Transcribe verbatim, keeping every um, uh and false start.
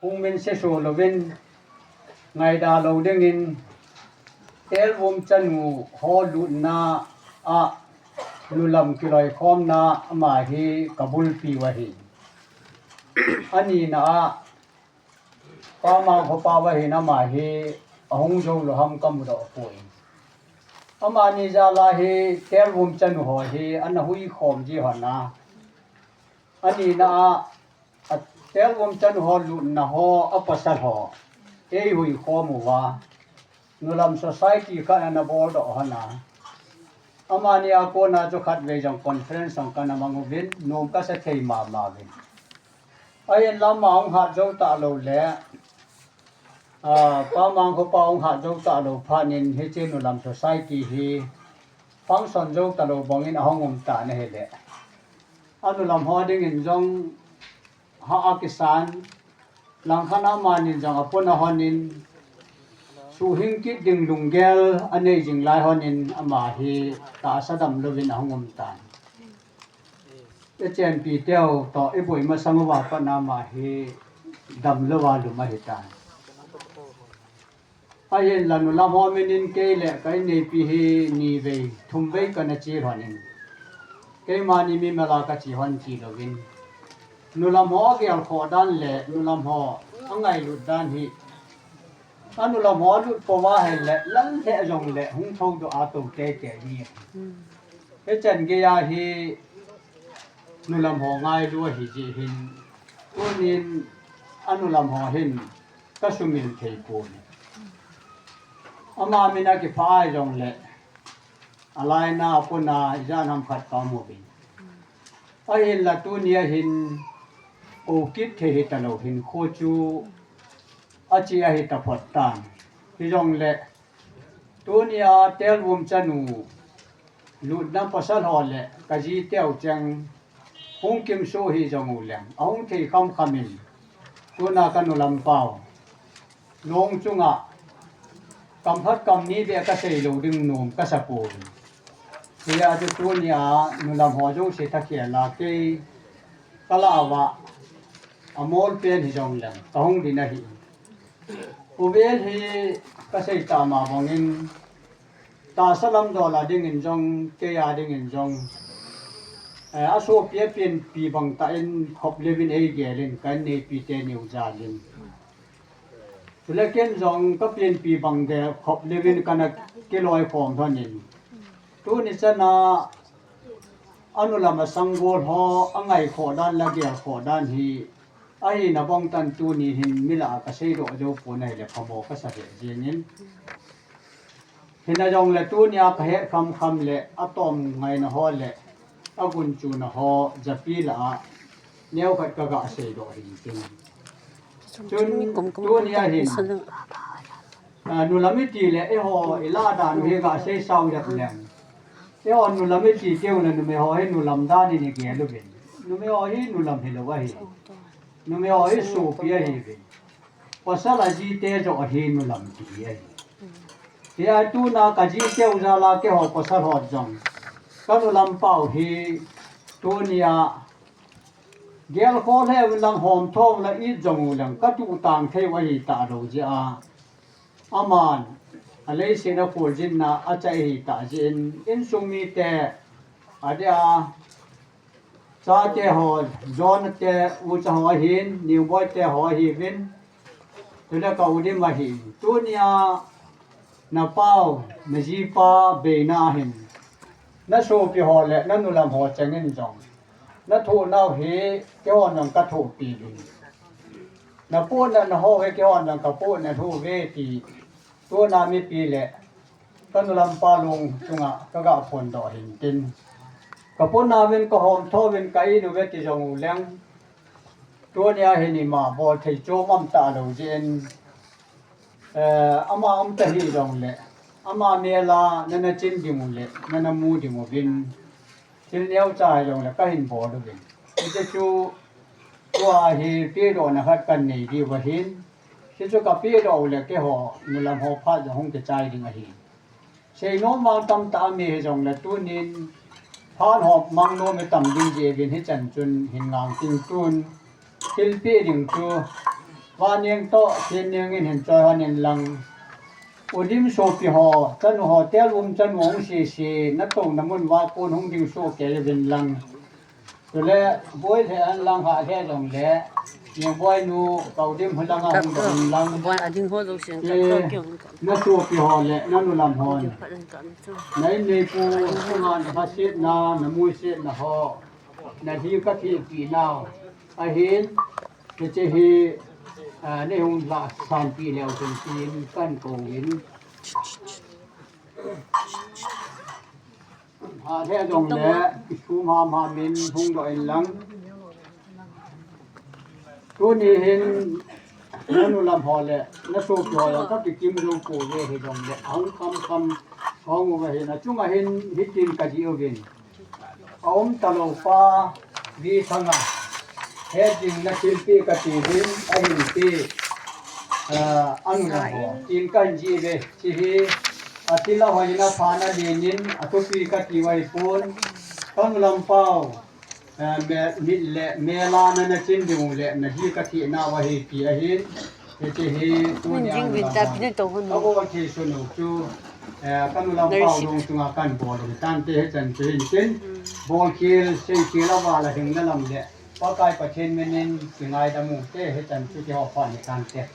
Hung min seso louvin, ngaida lou dingin, Telvum chanu ho lutna a nulam kiloikhomna ama hi kabulpiu ahi. Anina a, Pamang khopa uva hin ama hi ahung jou lou ham kamudoh poi. Amani jal a hi Telvum chanu ho hi ana huikhom ji hon a. Anina a, a Telvum chanu ho lutna ho, a pasal ho eihuikhom uva, nulam society khat ana boldoh hon a. Amani a kona chu khatvei jong conference jong kana mang uvin, nom kasa thei mama uvin. Ahinla ama hung hat jou talou le, a, Pamang khopa hung hat jou talou phat in hiche nulam society hi function jou talou bangin ahung um tan ahile, anulam ho dingin jong ha akisan, langkhat amanin jong apon ahonin, suhhing kit ding lunggel anei jing lai honin ama hi tahsa damlouvin ahung um tan. Ichenpi teu toh iboi masang uva pat ama hi damlouva lum ahitan. Ahinla nulam ho minin kei le ka inneipi hi nivei, thumvei kana che lhonin, keimani mimal a kache hon tilouvin, nulam ho agelkhoh dan le nulam ho angailut dan hi, anulam ho alut pouva ahile lal lheh jongle hung thoudoh a tou teitei ni. Hichan geiya hi nulam ho ngailu ahijeh hin, tunin anulam ho hin kasumil thei poi. Ama min akipha ahijongle, alaina apona ijat ham khat kamu uvin. Ahinla tunia hin kou kit thei hitalou hinkho chu ache ahitaphot tan. Hijongle, tunia Telvum chanu lutna pasal ho le kaji teu cheng hung kimsuh hijong uleng, ahung thei khamkham in, tuna kanulam pau long chunga kamkhat kamni beh kaseilou ding nom kasapoi. Hijeh a chu tunia nulam ho jouse thakhel a kei kalah uva amolpen hijongleng kahung din ahi. Uvel hi kasei tama bangin, tahsa lamdol a dingin jong, kei a dingin jong, eh, asopi apenpi bangtah in khop leuvin eigelin, ka inneipi teniu jalin. Chule ken jong kapenpi bang gel khop leuvin kana kiloikhom lhonin, tuni chana anulam a sanggol ho angaikhoh dan le agelkhoh dan hi ahina bangtan tuni hin milah a kaseidoh joupon ahile phamo kasa lheh jengin. Hina jongle tunia kahet khamkham le atomngaina ho le agunchuna ho japi lah a neokhat kaga seidoh hintin. Chun tunia hin, a, nulam iti le eiho ilah dan u hi gasei sao jep leng, eiho nulam iti keuna numei ho hi nulam dan in igel uvin. Numei ho hi nulam hilou ahi. Numei ho hi sopi ahiuvin. Pasal ajite joh hi nulam ti ahi. Hia tuna kajiteu jal a keiho pasal ho jong kanulam pau hi tunia gelkhoh lheh uvin lang homtho uvin la it jong uleng katuhtang theiu ahitalou jeh a, aman aleiset a kholjinna achai ahitah jeh in, insung mite, adeh a, chate ho, John te, ucha ho ahin, Newboi te ho ahiuvin, chule ka u Dim ahin. Tunia napau, najipa beina ahin, nasopi ho le nanulam ho chengin jong nathohnau hi keihon jong kathohpi uvin. Napohnatna ho hi keihon jong kapohnat uve ti tuna mipi le kanulam pa long chunga kaga phondoh hintin. Kapohnat uvin kahomtho uvin ka-in uve ti jong uleng, tunia hin ima bolthei chom umtalou jeh in, eh, ama umta hijongle, ama mel a nana chin ding u le nana mu ding uvin, thil neocha hijongle kahin bol uvin. Hiche chu tua hi pehdohna khat kanei diu ahin, hichu kapehdoh ule keiho nulam ho phat jong hung kichai ding ahi. Seinom vang tamtah ami hijongle tunin phat hop mang nom itam ding jeh uvin hichan chun hin ngang ting tun, thilpeh ding chu Vaneng toh Thenneng in hin choi hon in lang. U Dim sopi ho, chanu ho, tel um chanu hung sese, natouna mun uva kon hung ding soh kei uvin lang. Chule, boi lheh hen lang, hah lheh jongle, Nengboi nu, ka U Dim hi langa hung doh in lang. Boi ading ho jouse. Nasopi ho le nanu lam hon, na in neipu chunga na phasetna, na muisetna ho, na lhi kathehpeh nau ahin, hiche hi, ah, neihung lahsanpeh leu chun tin kahin kouvin. Hah lheh jongle, kisum hamham in hung doh in lang. Tuni hin, nanu lam ho le nasopi ho jong kakikim jou pouve, hijongle ahung khamkham ahung uva hin, achunga hin hitin kadih uvin. Aum talou pa, Vithanga, het ding nathilpeh katiuvin, ahinpeh, ah, anu lam ho tin kahin jih uve. Hiche hi, atila hoina phan alen in, athupi katiu ahipon, kanu lam pau, eh, me, mit le mel a nana chin ding u le, na lhi katheh nau ahi ti ahin, hiche hi tunia anu lam hon abol thei sun u chu, eh, kanu lam pau lung chunga kahin bol u hitante, hichan chu hin tin, bolkhel, seikhel aval a hing na lam le, Pakai Pathen min in kingaidam u te, hichan chu kiho phat hitante.